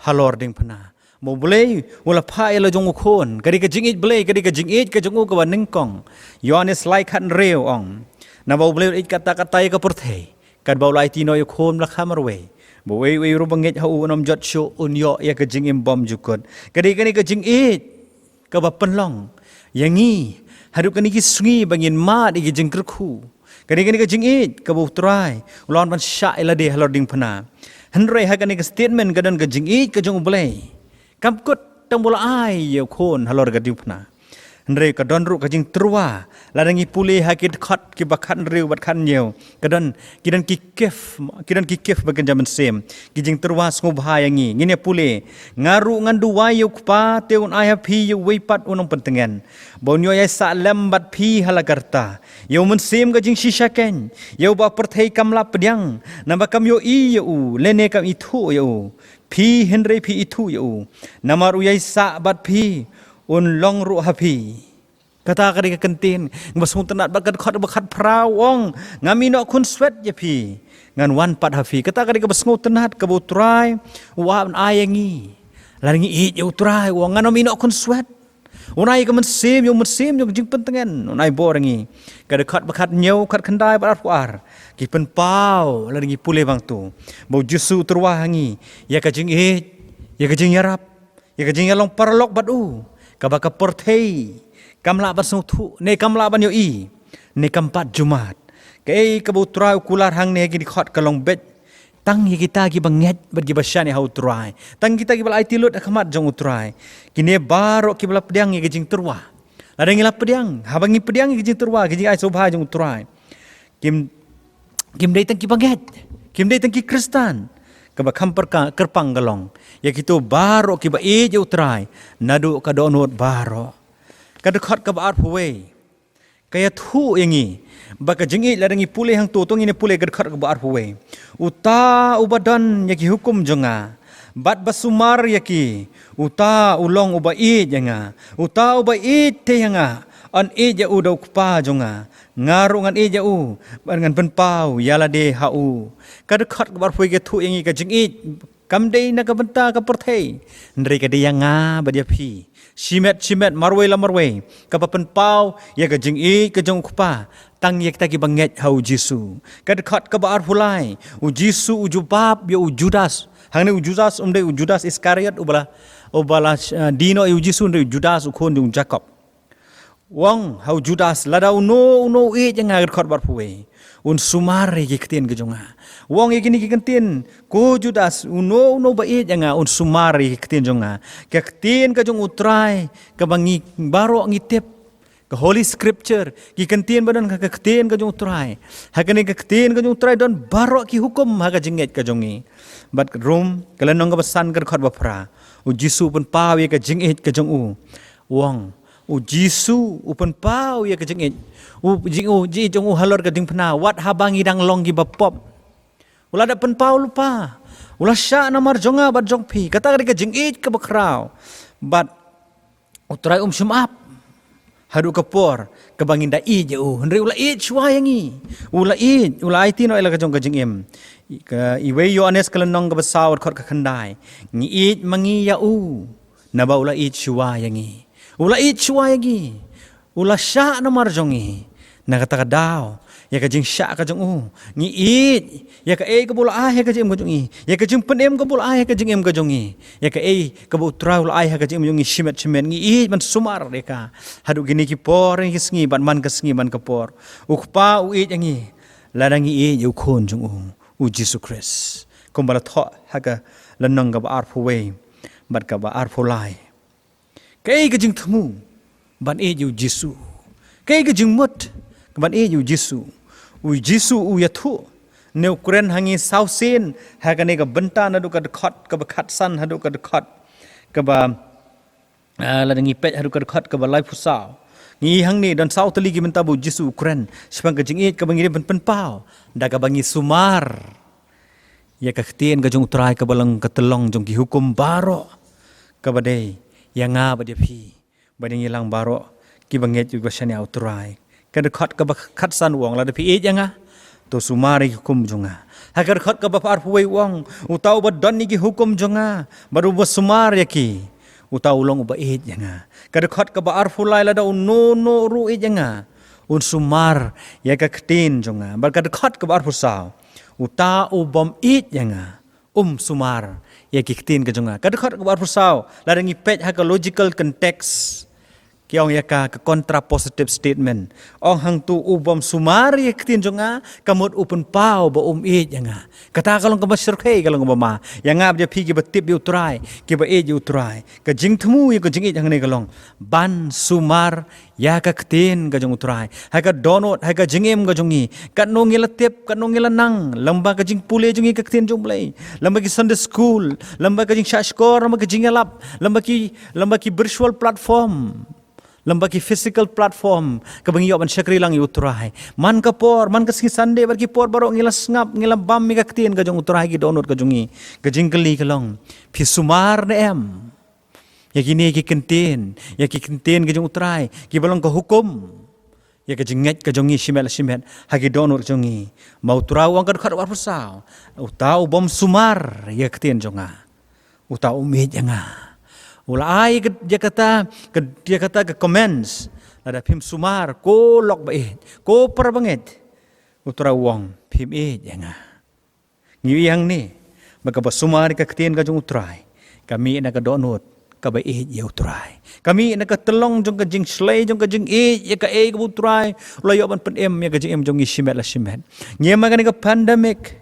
halor diengphna. Ba U Blei u la phah ïa la jong u Khun. Ka dei ka jingïeit Blei, ka dei ka jingïeit ka jong u kaba nyngkong. Ïoannis lai khathynriew ong, naba U Blei u la ïeit katta katta ïa ka pyrthei, katba u la aiti noh ïa u Khun ba la kha marwei, ba uei uei ruh ba ngeit ha u un ym jot shuh, un ïoh ïa ka jingim bymjukut. Ka dei kane ka jingïeit kaba pynlong ïa ngi haduh kine ki sngi ba ngin mad ïa ki jingkyrkhu. Ka dei kane ka jingïeit kaba U Trai u la wan ban shah ïa lade halor diengphna. Hynrei ha kane ka statement ka don ka jingïeit ka jong U Blei. Kam kut tang ba u la ai ïa u Khun halor ka diengphna, hynrei ka don ruh ka jingtyrwa. Lada ngi pule ha ki dkhot kiba khathynriew bad khathynñiew, ka don, ki don ki gift, ki don ki gift ba kynja mynsiem, ki jingtyrwa sngewbha ïa ngi. Ngin ïa pule, nga ruh ngan duwai ïa u Kpa, te un ai ha phi ïa uwei pat u nongpyntngen, ba un ïoh ïaisah lem bad phi ha la karta. Ïa u Mynsiem ka jingshisha keiñ, ïa uba pyrthei kam lah pdiang, naba kam ïohi ïa u lane kam ithuh ïa u. Phi hynrei phi ithuh ïa u, namar u ïaisah bad phi, un long ruh ha phi. Kata ka dei ka kyntien ba sngewtynnat. Bad ka dkhot ba khatphra u ong, ngam ïehnoh khunswet ïa phi, ngan wan pat ha phi. Kata ka dei kaba sngewtynnat kaba U Trai u ap ban ai ïa ngi. Lada ngi ïeit ïa U Trai, u ong, ngan ym ïehnoh khunswet. Un ai ka mynsiem, ïa u Mynsiem jong ka jingpyntngen un ai bor ïa ngi. Ka dkhot ba khathynñiew, khatkhyndai bad arphew ar ki pynpaw, lada ngi pule bang tu, ba U Jisu u tyrwa ha ngi ïa ka jingïeit, ïa ka jingïarap, ïa ka jingïalong paralok bad u, kaba ka pyrthei kam lah ban sngewthuh, ne kam lah ban ïohi, ne kam pat ju mad. Kaei kaba U Trai u kular hangne ha ki dkhot ka long beit tang ïa kita kiba ngeit bad kiba shaniah ha U Trai, tang kita kiba la aiti lut ha khmat jong U Trai. Kine baroh kiba la pdiang ïa ka jingtyrwa. Lada ngi la pdiang, haba ngi pdiang ïa ka jingtyrwa, ka jingai sngewbha jong U Trai, kim, kim dei tang kiba ngeit, kim dei tang ki Khristan. Kaba kham pyrka-, kyrpang ka long ïa kito baroh kiba ïeit ïa U Trai naduh ka dohnud baroh. Ka dkhot kaba arphew wei ka ïathuh ïa ngi ba ka jingïeit, lada ngi pule hangto, to ngin ïa pule ka dkhot kaba arphew wei. Uta uba don ïa ki hukum jong nga bad ba sumar ïa ki, uta u long uba ïeit ïa nga. Uta uba ïeit te ïa nga, yn ïeit ïa u da U Kpa jong nga, nga ruh ngan ïeit ïa u bad ngan pynpaw ïa lade ha u. Ka dkhot kaba arphew wei ka ïathuh ïa ngi ka jingïeit kam dei na ka bynta ka pyrthei, hynrei ka dei ïa nga bad ïa phi. Shimet shimet, marwei la marwei, kaba pynpaw ïa ka jingïeit ka jong U Kpa tang ïa kita kiba ngeit ha U Jisu. Ka dkhot kaba arphew lai, U Jisu u jubab ïa u Judas. Hangne u Judas um dei u Judas Iskariot uba la, uba la, eh, die noh ïa U Jisu, um dei u Judas u khun jong u Jakob. U ong ha u Judas, lada uno uno u ïeit ïa nga, ka dkhot kaba arphew wei, un sumar ïa ki ktien ka jong nga. U ong ïa kine ki ktien, ko Judas, uno uno ba ïeit ïa nga un sumar ïa ki ktien jong nga. Ka ktien ka jong U Trai kaba ngi baroh ngi tip, ka Holy Scripture, ki ktien ba don ha ka ktien ka jong U Trai. Ha kane ka ktien ka jong U Trai don baroh ki hukum ha ka jingngeit ka jong ngi. Bad Rom ka lynnong kaba san ka dkhot ba phra, U Jisu u pynpaw ïa ka jingïeit ka jong u. U ong, U Jisu u pynpaw ïa ka jingïeit, u jing, u jingïeit jong u halor ka diengphna wat haba ngi dang long kiba pop. U la dep pynpaw lypa, u la shah namar jong nga bad jong phi. Kata ka dei ka jingïeit kaba khraw. Bad U Trai um shym ap haduh ka por kaba ngin da ïeit ïa u, hynrei u la ïeit shuwa ïa ngi. U la ïeit, u la aiti noh ïa la ka jong ka jingim. Ka iwei Ïoannis ka lynnong kaba saw, dkhot ka khyndai, ngi ïeit ma ngi ïa u naba u la ïeit shuwa ïa ngi. U la ïeit shuwa ïa ngi. U la shah namar jong ngi. Na kata ka daw, ïa ka jingshah ka jong u, ngi ïeit ïa kaei kaba u la ai ha ka jingim ka jong ngi, ïa ka jingpynim kaba u la ai ha ka jingim ka jong ngi, ïa kaei kaba U Trai u la ai ha ka jingim jong ngi shimet shimet, ngi ïeit ban sumar ïa ka. Haduh kine ki por, kine ki sngi, bad man ka sngi man ka por, U Kpa u ïeit ïa ngi lada ngi ïeit ïa U Khun jong u, U Jisu Khrist. Kumba la thoh ha ka lynnong kaba arphew wei bad kaba arphew lai. Kaei ka jingthmu ban ïeit ïa U Jisu? Kaei ka jingmut ban ïeit ïa U Jisu? U Jisu u ïathuh ne u kren ha ngi saw sien ha kane ka bynta, naduh ka dkhot kaba khatsan haduh ka dkhot kaba, ah, lada ngi peit haduh ka dkhot kaba laiphew saw. Ngi hangne don saw tylli ki bynta ba U Jisu u kren shaphang ka jingïeit kaba ngi dei ban pynpaw da kaba ngi sumar ïa ka ktien ka jong U Trai kaba long ka tyllong jong ki hukum baroh, kaba dei ïa nga bad ïa phi, bad ïa ngi lang baroh kiba ngeit, kiba shaniah ha U Trai. Ka dkhot kaba khatsan u ong, lada phi ïeit ïa nga, to sumar ïa ki hukum jong nga. Ha ka dkhot kaba arphew wei u ong, uta uba don ïa ki hukum jong nga bad uba sumar ïa ki, uta u long uba ïeit ïa nga. Ka dkhot kaba arphew lai, lada uno uno ruh u ïeit ïa nga, un sumar ïa ka ktien jong nga. Bad ka dkhot kaba arphew saw, uta u bym ïeit ïa nga um sumar ïa ki ktien ka jong nga. Ka dkhot kaba arphew saw, lada ngi peit ha ka logical context, ki ong ïa ka, ka contrapositive statement. Ong hangto, u bym sumar ïa ki ktien jong nga, ka mut u pynpaw ba um ïeit ïa nga. Kata ka long kaba shyrkhei, ka long kaba ma ïa nga bad ïa phi kiba tip ïa U Trai, kiba ïeit ïa U Trai. Ka jingthmu ïa ka jingïeit hangne ka long ban sumar ïa ka ktien ka jong U Trai ha ka dohnud, ha ka jingim ka jong ngi. Katno ngi la tip, katno ngi la nang, lyngba ka jingpule jong ngi ka ktien jong U Blei, lyngba ki Sunday school, lyngba ka jingshahshkor, lyngba ka jingïalap, lyngba ki, lyngba ki virtual platform, lyngba ki physical platform kaba ngi ïoh ban shakri lang ïa U Trai. Man ka por, man ka sngi Sunday bad ki por baroh ngi la sngap, ngi la bam ïa ka ktien ka jong U Trai ha ki dohnud ka jong ngi. Ka jingkylli ka long, phi sumar ne em ïa kine ki ktien, ïa ki ktien ki jong U Trai, kiba long ka hukum ïa ka jingngeit ka jong ngi shimet la shimet ha ki dohnud jong ngi. Ma U Trai u ong, ka dkhot arphew saw, uta u bym sumar ïa ka ktien jong nga, uta um ïeit ïa nga. U la ai ïa kata, ïa kata ka comments, lada phim sumar, ko lok ba ïeit, ko para bangeit, U Trai u ong phim ïeit ïa nga. Ngi ïohi hangne ba kaba sumar ïa ka ktien ka jong U Trai ka mih na ka dohnud kaba ïeit ïa u Trai. Ka mih na ka tyllong jong ka jingshlei jong ka jingïeit ïa kaei kaba u Trai u la ïoh ban pynim ïa ka jingim jong ngi shimet la shimet. Ngi ïa ma kane ka pandemic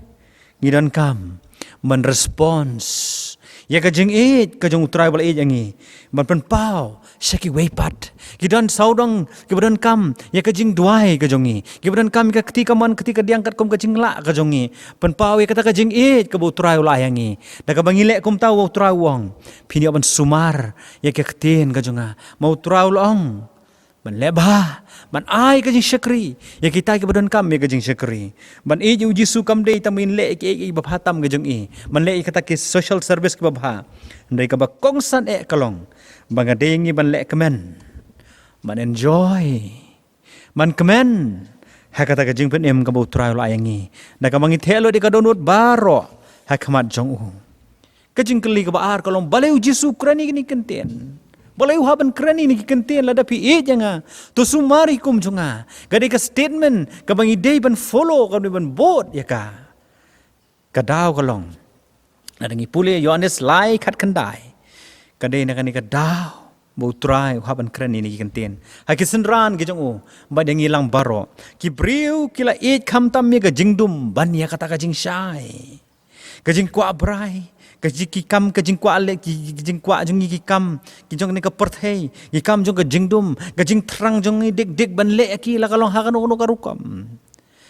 ngi donkam ban response ïa ka jingïeit ka jong u Trai ba la ïeit ïa ngi, ban pynpaw sha kiwei pat. Ki don sawdong kiba donkam ïa ka jingduwai ka jong ngi, kiba donkam ïa ka kti kamon kti kadiang katkum ka jinglah ka jong ngi. Pynpaw ïa kata ka jingïeit kaba u Trai u la ai ïa ngi. Da kaba ngi leh kumta, u Trai u ong, phin ïoh ban sumar ïa ka ktien ka jong nga. Ma u Trai u la ong ban leh bha, ban ai ka jingshakri ïa kita kiba donkam ïa ka jingshakri. Ban ïeit ïa u Jisu kam dei tang ba ngin leh ïa kiei kiei kiba bha tam ka jong i, ban leh ïa kata ki social service kiba bha. Hynrei kaba kongsan eh ka long ba ka dei ïa ngi ban leh kmen, ban enjoy, ban kmen ha kata ka jingpynim kaba u Trai u la ai ïa ngi, da kaba ngi theh lut ïa ka dohnud baroh ha khmat jong u. Ka jingkylli kaba ar ka long, balei u Jisu u kren ïa kine ki kyntien? Balei u hap ban kren ïa kine ki kyntien? Lada phi ïeit ïa nga, to sumar ïa ka hukum jong nga. Ka dei ka statement kaba ngi dei ban follow, kaba ngi dei ban bud ïa ka. Ka daw ka long, lada ngi pule Ïoannis lai khatkhyndai, ka dei na kane ka daw ba u Trai u hap ban kren ïa kine ki kyntien ha ki synran ki jong u bad ïa ngi lang baroh. Ki briew ki la ïeit khamtam ïa ka jingdum ban ïa kata ka jingshai, ka jingkwah brai, ka jing, ki kam, ka jingkwah leh, ki, ki jingkwah jong ngi, ki kam ki jong kane ka pyrthei, ki kam jong ka jingdum, ka jingthrang jong ngi dik dik ban leh ïa ki la ka long ha kano kano ka rukom.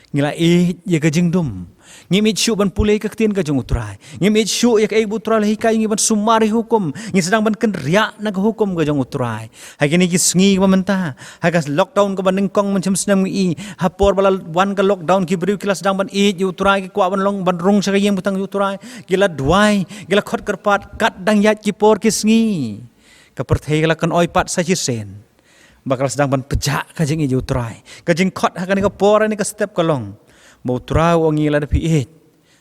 Ngi la ïeit ïa ka jingdum. Ngim ïeit shuh ban pule ka ktien ka jong u Trai. Ngim ïeit shuh ïa kaei ba u Trai u la hikai ïa ngi, ban sumar ïa ka hukum. Ngi sdang ban kynriah na ka hukum ka jong u Trai. Ha kine ki sngi ba mynta, ha ka lockdown kaba nyngkong mynshem snem ngi i, ha por ba la wan ka lockdown, ki briew ki la sdang ban ïeit ïa u Trai, ki kwah ban long, ban rung sha ka ïing bteng jong u Trai. Ki la duwai, ki la khot kyrpad kat dang ïaid ki por ki sngi. Ka pyrthei ka la kynoi pat sa shisien ba ka la sdang ban pjah ka jingïeit ïa u Trai. Ka jingkhot ha kane ka por, ha kane ka step ka long ba u Trai u ong ïa ngi, lada phi ïeit,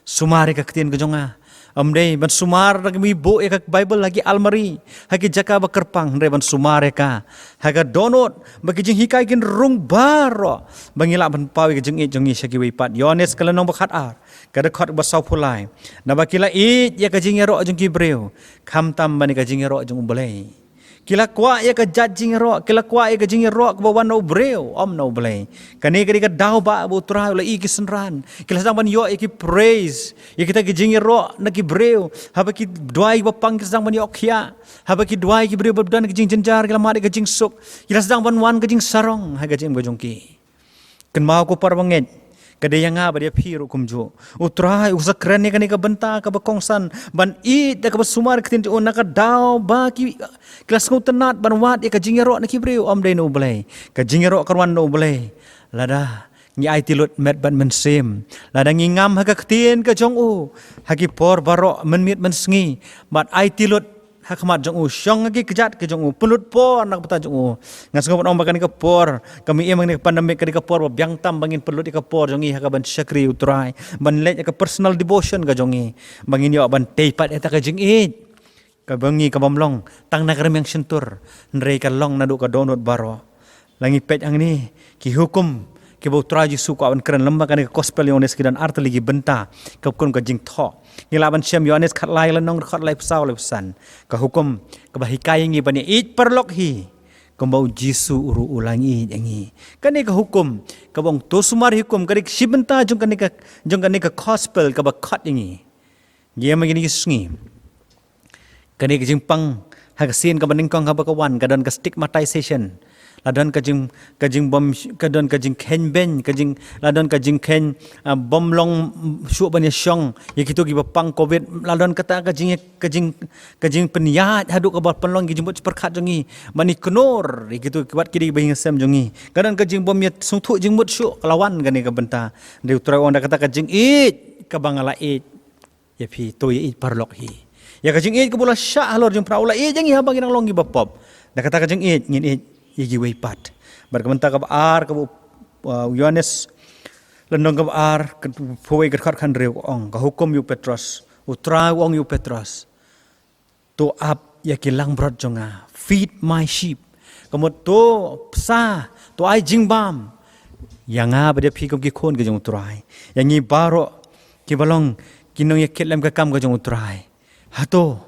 sumar ïa ka ktien ka jong nga. Ym dei ban sumar da kaba ngi buh ïa ka Baibl ha ki almari, ha ki jaka ba kyrpang, hynrei ban sumar ïa ka ha ka dohnud ba ki jinghikai kin rung baroh, ba ngi lah ban paw ïa ka jingïeit jong ngi sha kiwei pat. Ïoannis ka lynnong ba khatar, ka dkhot ba sawphew lai. Naba ki la ïeit ïa ka jingïaroh jong ki briew khamtam ban ïa ka jingïaroh jong u Blei. Ki la kwah ïa ka jait jingïaroh, ki la kwah ïa ka jingïaroh kaba wan na u briew, ym na u Blei. Kane ka dei ka daw ba u Trai u la ïoh ïa ki synran. Ki la sdang ban ïoh ïa ki praise, ïa kita ki jingïaroh na ki briew. Haba ki duwai ba pang, ki la sdang ban ïoh khiah. Haba ki duwai ki briew ba don ka jingjynjar, ki la mad ïa ka jingsuk. Ki la sdang ban wan ka jingsarong ha ka jingim ka jong ki. Kynmaw ko para bangeit, ka dei ïa nga bad ïa phi ruh kumjuh. U Trai u sa kren ïa kane ka bynta kaba kongsan ban ïeit da kaba sumar ïa ka ktien jong u, na ka daw ba ki, ki la sngewtynnad ban wad ïa ka jingïaroh na ki briew, ym dei na u Blei. Ka jingïaroh kan wan na u Blei lada ngi aiti lut met bad mynsiem, lada ngi ngam ha ka ktien ka jong u ha ki por baroh, mynmiet mynsngi, bad aiti lut ha khmat jong u, shong ha ki kjat ki jong u, pynlut por na ka bynta jong u. Nga sngew ban ong ba kane ka por, ka mih ïa kane ka pandemic, ka dei ka por ba biang tam ba ngin pynlut ïa ka por jong ngi ha kaban shakri u Trai, ban leh ïa ka personal devotion ka jong ngi, ba ngin ïoh ban tei pat ïa kata ka jingïeit ka jong ngi, ka bym long tang na ka rmiang shyntur, hynrei ka long naduh ka dohnud baroh. La ngi peit hangne ki hukum kiba u Trai Jisu u kwah ban kren lem bad kane ka gospel Ïoannis, ki don artylli ki bynta, kaba kum ka jingthoh. Ngi lah ban shem Ïoannis khatlai, lynnong dkhot laiphew saw, laiphew san. Ka hukum kaba hikai ïa ngi ban ïeit paralok hi, kumba u Jisu u ruh u la ïeit ïa ngi. Kane ka hukum kaba ong to sumar ïa ka hukum, ka dei ka shi bynta jong kane ka, jong kane ka gospel kaba khot ïa ngi. Ngi ïa ma kine ki sngi, kane ka jingpang ha ka sien kaba nyngkong haba ka wan, ka don ka stigmatization. La don ka jing, ka jingbym, ka don ka jingkheiñ beiñ, ka jing, la don ka jingkheiñ, ah, bym long shuh ban ïa shong ïa kito kiba pang covid. La don kata ka jing, ka jing, ka jingpynïaid haduh kaba pynlong ki jingmut pyrkhat jong ngi ban ïa kynnoh ïa kito ki, wat ki dei kiba ïing sem jong ngi. Ka don ka jingbym ïa sngewthuh jingmut shuh, ka la wan kane ka bynta. Hynrei u Trai u ong da kata ka jingïeit kaba nga la ïeit ïa phi, to ïeit paralok hi. Ïa ka jingïeit kaba u la shah halor jingpynïaid, u la ïeit ïa ngi haba ngi dang long kiba pop. Da kata ka jingïeit ngin ïeit ïa kiwei pat. Bad ka bynta kaba ar kaba u, uh, Ïoannis, lynnong kaba ar, ka phew wei, ka dkhot khathynriew ka ong, ka hukum ïa u Petros. U Trai u ong ïa u Petros, to ap ïa ki langbrot jong nga. Feed my sheep. Ka mut to bsa, to ai jingbam ïa nga bad ïa phi kum ki khun ki jong u Trai. Ïa ngi baroh kiba long ki nongïakit lem ka kam ka jong u Trai. Hato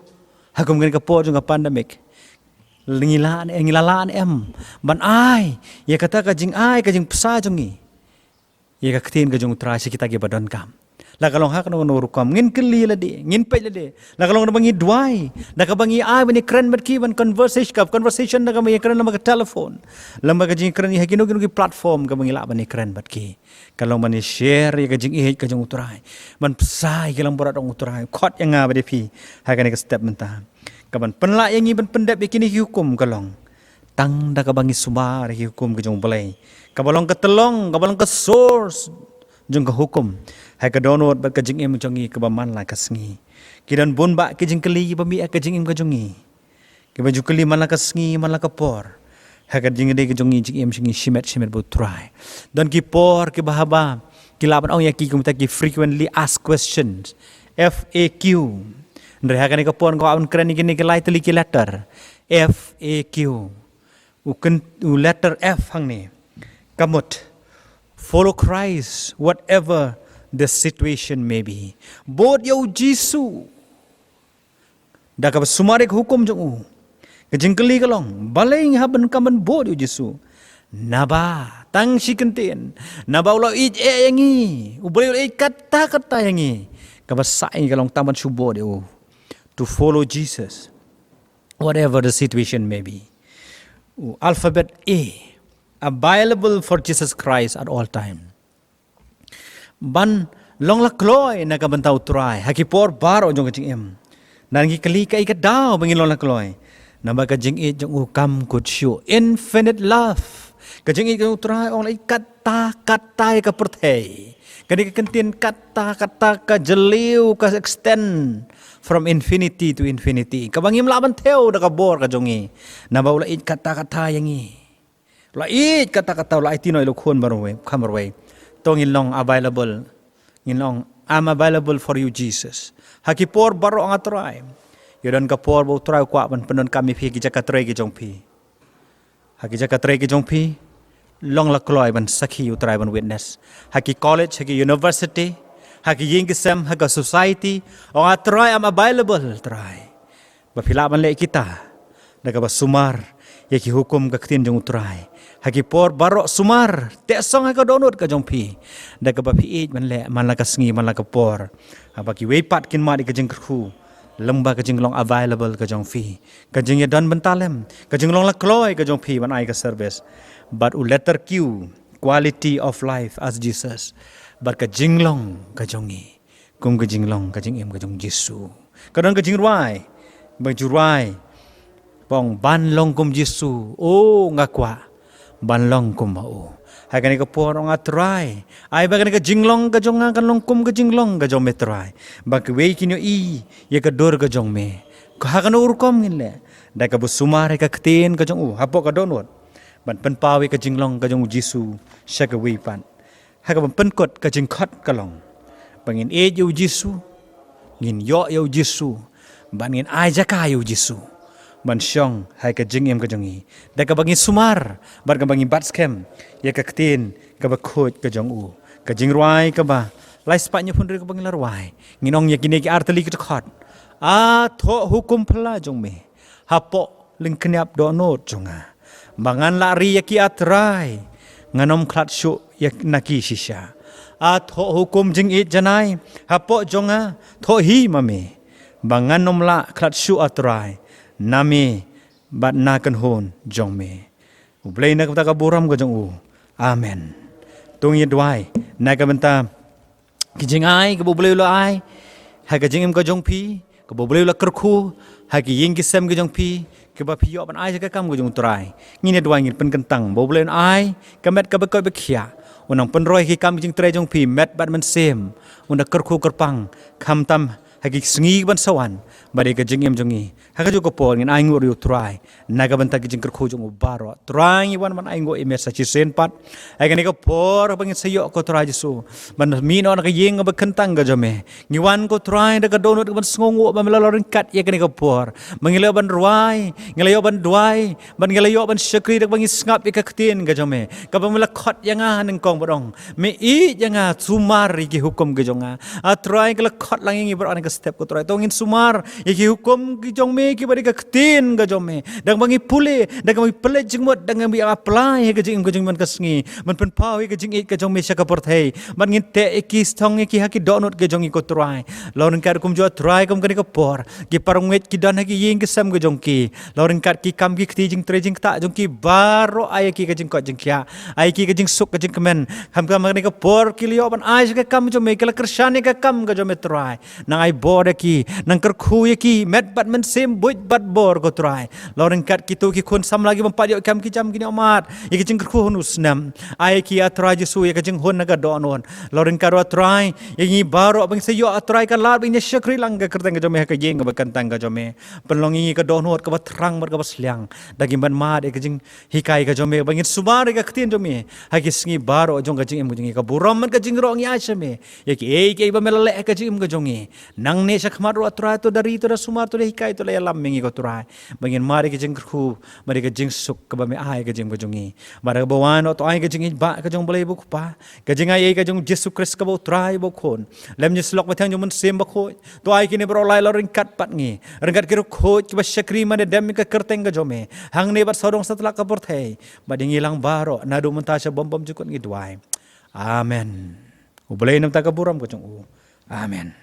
ha kum kane ka por jong ka pandemic, Ngi la ne, ngi la lah ne em ban ai ïa kata ka jingai, ka jingpynsah jong ngi ïa ka ktien ka jong U Trai sha kita kiba donkam? La ka long ha kano kano rukom, ngin kylli lade, ngin peit lade. La ka long da kaba ngi duwai, da kaba ngi ai ban ïakren bad ki, ban conversation, ka conversation da kaba ngi ïakren lem bad ka telephone, lem bad ka jingïakren ha kino kino ki platform kaba ngi lah ban ïakren bad ki. Ka long ban ïa share ïa ka jingïeit ka jong U Trai, ban pynsah ïa ki langbrot jong U Trai. Khot ïa nga bad ïa phi ha kane ka step mynta, ka ban pynlah ïa ngi ban pyndep ïa kine ki hukum ka long tang da kaba ngi sumar ïa ki hukum ka jong U Blei, kaba long ka tyllong, kaba long ka source jong ka hukum ha ka dohnud bad ka jingim jong ngi kaba man la ka sngi. Ki don bun bah ki jingkylli ba mih ha ka jingim ka jong ngi, kiba ju kylli man la ka sngi, man la ka por, ha ka jingim ka jong ngi, jingim jong ngi shimet shimet bad U Trai. Don ki por kiba haba ki lah ban ong ïa ki kumta ki frequently asked questions, F A Q. Hynrei ha kane ka por nga kwah ban kren ïa kine ki lai tylli ki letter, F A Q. U kyn-, u letter F hangne ka mut, follow Christ whatever the situation may be. Bud ïa U Jisu da kaba sumar ïa ka hukum jong u. Ka jingkylli ka long, balei ngi hap ban, kam ban bud ïa U Jisu? Naba tang shi kyntien, naba u la ïeit eh ïa ngi, U Blei u la ïeit katta katta ïa ngi. Kaba sah ïa ngi ka long tang ban shu bud ïa u, to follow Jesus whatever the situation may be. U alphabet A, available for Jesus Christ at all time. Ban long la kloi na ka bynta U Trai ha ki por baroh jong ka jingim. Nang ngi kylli kaei ka daw ba ngin long la kloi? Namar ka jingïeit jong u kam kut shuh, infinite love. Ka jingïeit jong U Trai, ong la ïeit katta katta ïa ka pyrthei. Kane ka kyntien katta katta ka jylliew, ka extend from infinity to infinity, kaba ngim lah ban thew da ka bor ka jong ngi. Naba u la ïeit katta katta ïa ngi. La ïeit katta katta, la aiti noh ïa u Khun marwei, kham marwei. To ngin long available. Ngin long, I'm available for you, Jesus. Ha ki por baroh, nga Trai. Ïoh don ka por ba U Trai u kwah ban pyndonkam ïa phi ha ki jaka trei ki jong phi. Ha ki jaka trei ki jong phi, long la kloi ban sakhi ïa U Trai, ban witness. Ha ki college, ha ki university, ha ki ïing ki sem, ha ka society, ong, ah Trai, I'm available, Trai. Ba phi lah ban leh kita da kaba sumar ïa ki hukum ka ktien jong U Trai. Ha ki por baroh sumar, teh song ha ka dohnud ka jong phi, da kaba phi ïeit ban leh man la ka sngi man la ka por. Haba kiwei pat kin mad ïa ka jingkyrkhu, lyngba ka jinglong available ka jong phi, ka jingïadon bynta lem, ka jinglong la kloi ka jong phi ban ai ka service. Bad u letter Q, quality of life as Jesus. Bad ka jinglong ka jong ngi kum ka jinglong ka jingim ka jong Jisu. Ka don ka jingrwai ba ju rwai, pong, ban long kum Jisu. O, nga kwah ban long kumba u. Ha kane ka por, ong, ah Trai, ai ba kane ka jinglong ka jong nga kan long kum ka jinglong ka jong me, Trai. Ba kiwei kin ïohi ïa ka dur ka jong me. Ka ha kano rukom ngin leh? Da kaba sumar ïa ka ktien ka jong u hapoh ka dohnud, ban pynpaw ïa ka jinglong ka jong U Jisu sha kawei pat. Ha kaba pynkut, ka jingkhot ka long ba ngin ïeit ïa U Jisu, ngin ïoh ïa U Jisu, bad ngin ai jaka ïa U Jisu ban shong ha ka jingim ka jong ngi, da kaba ngi sumar bad kaba ngi bat skhem ïa ka ktien kaba khuid ka jong u. Ka jingrwai kaba lai spah hynñiewphew hynriew kaba ngi la rwai, ngin ong ïa kine ki artylli ki dkhot: Ah, thoh hukum phylla jong me hapoh lyngkniap dohnud jong nga, ba ngan lah ri ïa ki, ah Trai, ngan ym khlad shuh ïa na ki shisha. Ah, thoh hukum jingïeit janai hapoh jong nga, thoh hi ma me, ba ngan ym lah khlad shuh, ah Trai, na me bad na kynhun jong me. U Blei na ka bynta ka burom ka jong u. Amen. To ngin ïa duwai na ka bynta ki jingai kaba U Blei u la ai ha ka jingim ka jong phi, kaba U Blei u la kyrkhu ha ki ïing ki sem ki jong phi, kaba phi ïoh ban ai ha ka kam ka jong U Trai. Ngin ïa duwai, ngin pynkyntang ba U Blei un ai ka met kaba koit ba khiah, un nang pynroi ha ki kam ki jingtrei jong phi met bad mynsiem, un da kyrkhu kyrpang, khamtam ha ki sngi ban sa wan, bad ïa ka jingim jong ngi. Ha kajuh ka por ngin ainguh ïa U Trai na ka bynta ki jingkyrkhu jong u baroh. Trai, ngi wan ban ainguh ïa me sa shisien pat ha kane ka por ba ngin sa ïoh, ko Trai Jisu, ban mih noh na ka ïing ba kyntang ka jong me. Ngi wan, ko Trai, da ka dohnud ka ban sngewnguh ba me la long ryngkat ïa kane ka por, ba ngi la ïoh ban rwai, ngi la ïoh ban duwai, bad ngi la ïoh ban shakri da kaba ngi sngap ïa ka ktien ka jong me, kaba me la khot ïa nga ha nyngkong bad ong, me ïeit ïa nga, sumar ïa ki hukum ki jong nga. Ah Trai, ka la khot lang ïa ngi baroh ha step ko Trai. To ngin sumar ïa ki hukum ki jong me, kiba dei ka ktien ka jong me. Dang ba ngi pule, dang ba ngi pule jingmut, dang ba ngi apply ïa ka jingim ka jong me man ka sngi, ban pynpaw ïa ka jingïeit ka jong me sha ka pyrthei. Ban ngin teh ïa ki, sdang ïa ki ha ki dohnud ka jong ngi ko Trai. Lor ngin kat kumjuh Trai kum kane ka por, ki parangeit ki don ha ki ïing ki sem ka jong ki. Lor ngin kat ki kam ki kti jingtrei jingktah jong ki baroh, ai ïa ki ka jingkoit jingkhiah, ai ïa ki ka jingsuk ka jingkmen. Kham kham ha kane ka por ki la ïoh ban ai sha ka kam jong me, ki la kyrshan ïa ka kam ka jong me Trai. Nang ai bor ïa ki, nang kyrkhu ïa ki, met bad mynsiem, buit bad bor ko Trai. Lor ngin kat kito ki khun samla ki bym pat ïoh kam ki jam ki ïoh mad ïa ki jingkyrkhu ha une u snem. Ai ïa ki ah Trai Jisu ïa ka jinghun na ka dohnud. Lor ngin kat ruh Trai ïa ngi baroh ba ngi sa ïoh ah Trai ka lad ba ngin ïa shakri lang ka kyrteng ka jong me ha ka ïing kaba kyntang ka jong me. Pynlong ïa ngi ka dohnud kaba thrang bad kaba sliang, da ngi ban mad ïa ka jinghikai ka jong me, ba ngin sumar ïa ka ktien jong me ha ki sngi baroh jong ka jingim ka jong ngi. Ka burom bad ka jingïaroh ngi ai sha me. Ïa kiei kiei ba me la leh ha ka jingim ka jong ngi, nangne sha khmat ruh Trai, to da ri, to da sumar, to da hikai, to da ïalam ïa ngi ko Trai, ba ngin mad ïa ka jingkyrkhu, mad ïa ka jingsuk kaba me ai ha ka jingim ka jong ngi. Bad kaba wan ruh to ai ka jingïeit ba ka jong U Blei ba U Kpa, ka jingaiei ka jong U Jisu Khrist kaba U Trai bad U Khun, lem ïa ka jingïasyllok bathiang jong U Mynsiem Bakhuid. To ai kine baroh lai, Lor ngin kat pat ngi, ryngkat ki riewkhuid kiba shakri mane dem ïa ka kyrteng ka jong me, hangne bad sawdong satlak ka pyrthei, bad ïa ngi lang baroh naduh mynta sha bym bymjukut ngi duwai. Amen. U Blei un ai ka burom ka jong u. Amen.